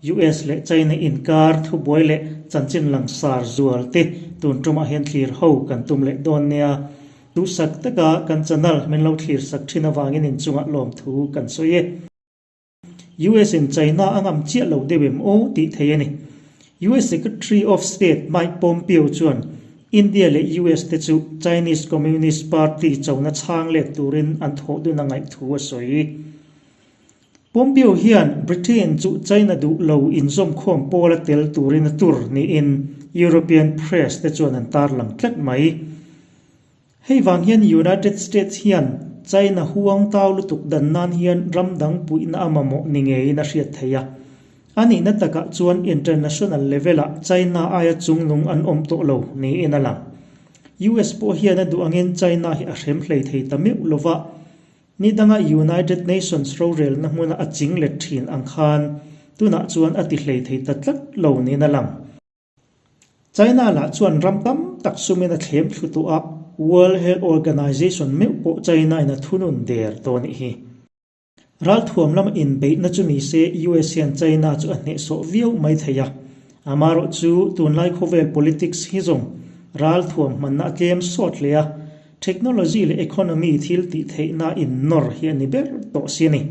US leh China inkar thubuai leh chanchin langsar zual te tun tumah hian thlir ho kan tum leh dawn nia. Duhsak taka kan channel min lo thlir sak thin avangin inchungah lawmthu kan sawi e. US in China a ngam chiah lo deuh em aw tih thei a ni. US Secretary of State Mike Pompeo chuan India leh US te chu Chinese Communist Party chona chhang let turin an thawh dun a ngaih thu a sawi. Pompeo hian Britain chu China duh lo inzawmkhawm pawla tel turin a tur niin European press te chuan an tarlang tlat mai. Hei vang hian United States hian China huang tau lutuk dan nan hian ram dang puihna a mamawh ni ngeiin a hriat theih a. A nihna takah chuan international level-ah China aia chungnung an awm tawh lo niin a lang. US pawh hian a duh angin China hi a hrem hlei thei ta meuh lova, Ni danga United Nations rorelna hmuna a ching let thin ang khan tunah chuan a ti hlei thei ta tlat lo niin a lang. China lah chuan ram tam tak sumin a thlem thlu tawh a, World Health Organization meuh pawh China in a thunun der tawh a nih hi. Ralthuam lama inbeihna chu ni se US hian China chu a hnehsawh viau mai thei a, amaherawh chu tunlai khawvel politics hi zawng ralthuam hmanna a tlem sawt hle a, Technology leh economy thil tih theihna in nawr hi a ni ber tawh si a ni.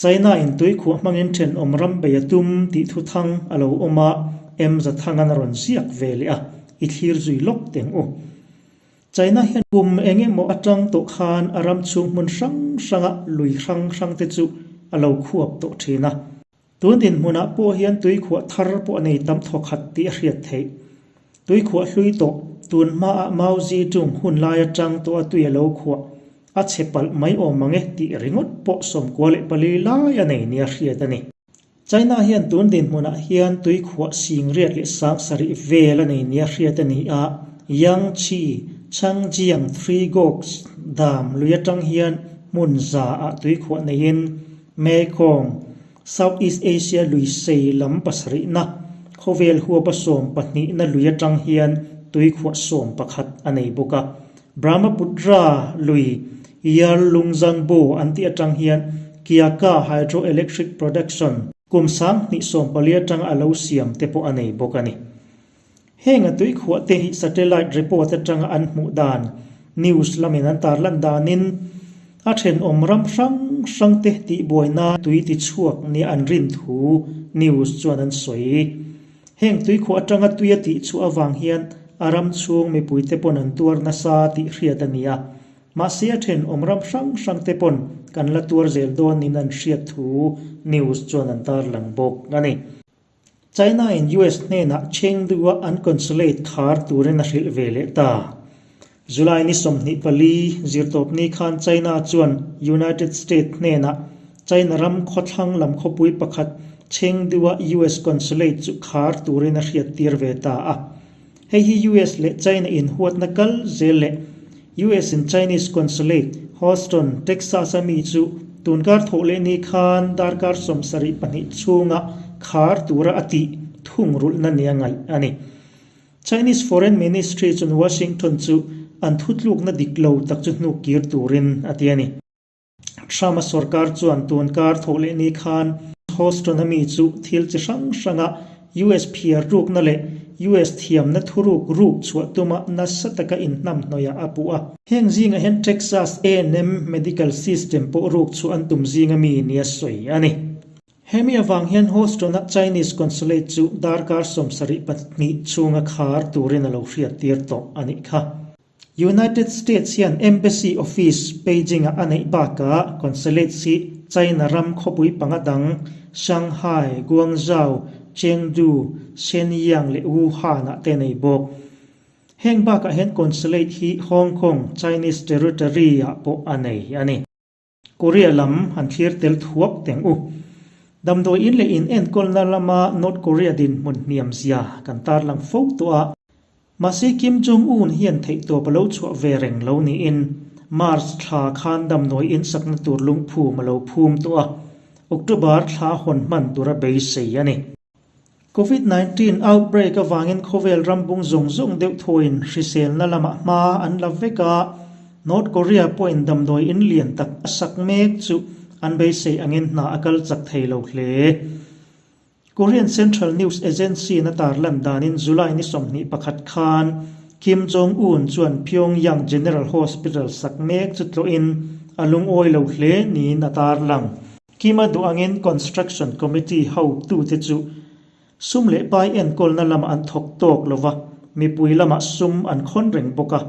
China in tuikhuah hmangin thenawm ram bei a tum tih thuthang a lo awm a, M Zathangan a rawn ziak ve leh a, i thlir zui lawk teng u. China hian kum eng emaw atang tawh khan a ram chhung hmun hrang hranga lui hrang hrang te chu a lo khuap tawh thin a. Tun dinhmunah pawh hian tuikhuah thar pawh a nei tam thawkhat tih a hriat theih. Tuikhuah hlui tawh, tun hmaah Mao Zedong hun lai atang tawha tui a lo khuah, a chhe palh mai awm ang e tih ringawt pawh 94 lai a nei nia hriat a ni. China hian tun dinhmunah hian tuikhuah 77 vel a nei nia hriat a ni a, Yangtze, Changjiang Three Gorges Dam lui atang hian hmun za ah tuikhuah neiin Mekong, South East Asia lui sei lam pasarihna, khawvel huapa sawmpahnihna lui atang hian tuikhuah 11 a nei bawk a. Brahmaputra lui Yarlung-Zangbo an tih atang hian Kiaka Hydroelectric Production kum 2014 atanga a lo siam te pawh a nei bawk a ni. Heng a tuikhuah te hi satellite report atanga an hmuh dan, news lamin an tarlan danin a thenawm ram hrang hrang te tihbuai nan tui ti chhuak nia an rin thu news chuan an sawi. Heng tuikhuah atanga tui a tih chhuah avang hian a ram chhung mipui te pawn an tuar nasa tih hriat a ni a. Mahse a thenawm ram hrang hrang te pawn kan la tuar zel dawn niin an hriat thu news chuan an tarlang bawk a ni. China in US hnenah Chengdu-a an consulate khar turin a hrilh ve leh ta. July ni 24 zirtawpni khan China chuan United States hnenah China ram khawthlang lam khawpui pakhat Chengdu-a US consulate chu khar turin a hriattir ve ta a. Hei hi US leh China inhuatna kal zel leh US in Chinese Consulate, Houston, Texas-a mi chu tunkar thawh leh ni khan darkar 72 chhunga khar tura a tih thungrulhna nia ngaih a ni. Chinese Foreign Ministry chuan Washington chu an thutlukna dik lo tak chu hnuk kir turin a ti a ni. Trump-a sorkar chuan tun kar thawh leh ni khan Houston-a mi chu thil chi hrang hranga US phiar rukna leh US thiamna thuruk ruk chhuah tuma nasa taka inhnamhnawihah a puh a. Heng zingah hian Texas A&M Medical System pawh ruk chhuah an tum zinga mi nia sawi a ni. Hemi avang hian Houston-a Chinese Consulate chu darkar 72 chhunga khar turin a lo hriattir tawh a nih kha. United States hian Embassy Office Beijing-ah a neih bakah Consulates hi China ram khawpui panga dang Shanghai, Guangzhou, Chengdu, Shenyang leh Wuhan-ah te nei bawk. Heng bakah hian Consulate hi Hong Kong, Chinese Territory-ah pawh a nei a ni. Korea lam han thlir tel thuak teng u. Damdawi in leh in enkawlna lama North Korea dinhmun hniam zia kan tarlang fo tawh a. Mahse Kim Jong Un hian theihtawp a lo chhuah ve reng lo niin March thla khan damdawi in sakna tur lungphum a lo phum tawh a, October thla hawn hman tura beisei a ni. Covid 19 outbreak avangin khawvel ram bung zawng zawng deuh thuain hriselna lamah hma an la vek a, North Korea pawhin damdawi in lian tak a sak mek chu an beisei angin hna a kal chak thei lo hle. Korean Central News Agency-in a tarlan danin July ni 21 khan Kim Jong-un chuan Pyongyang General Hospital sak mek chu tlawhin a lungawi lo hle niin a tarlang. Kim-a duh angin Construction Committee hotute chu sum leh pai enkawlna lamah an thawk tawk lo va, mipui lamah sum an khawn reng bawk a.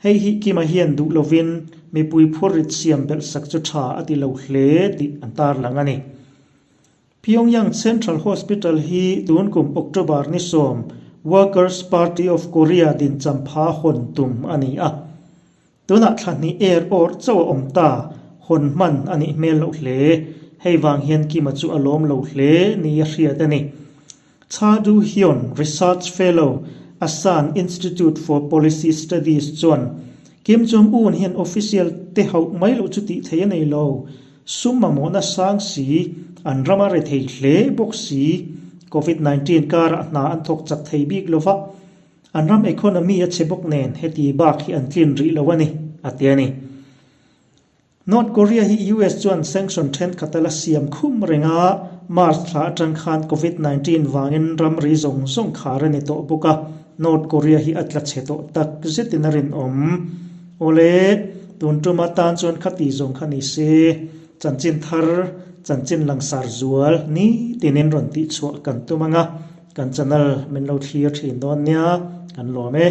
Hei hi Kim-a hian duh lovin mipui phurrit siam belh sak chu tha a ti lo hle tih an tarlang a ni. Pyongyang Central Hospital hi tun kum October ni 10 Workers Party of Korea dinchampha hawn tum a ni a. Tunah thla hnih er awrh chauh a awm ta, hawn hman a nih hmel loh hle. Hei vang hian Kim-a chu a lawm lo hle ni a hriat a ni. Cha Du-hyun, Research Fellow, Asan Institute for Policy Studies chuan, Kim Jong-un hian official te hauh mai loh chu tih theih a nei lo. Sum mamawhna sang si, an ram a re thei hle bawk si. Covid 19 karah hna an thawk chak thei bik lo va. An ram economy a chhe bawk nen heti bak hi an tlin rih lo a ni, a ti a ni. North Korea hi US chuan sanction thenkhat a la siam khum reng a, March thla atang khan Covid 19 vangin ramri zawng zawng khar a ni tawh bawk a, North Korea hi a tla chhe tawh tak zetin a rinawm. Awle, tun tuma tan chuan khati zawng kha ni se, chanchin thar, chanchin langsar zual nitinin rawn tihchhuah kan tum ang a. Kan channel min lo thlir thin dawn nia, kan lawm e.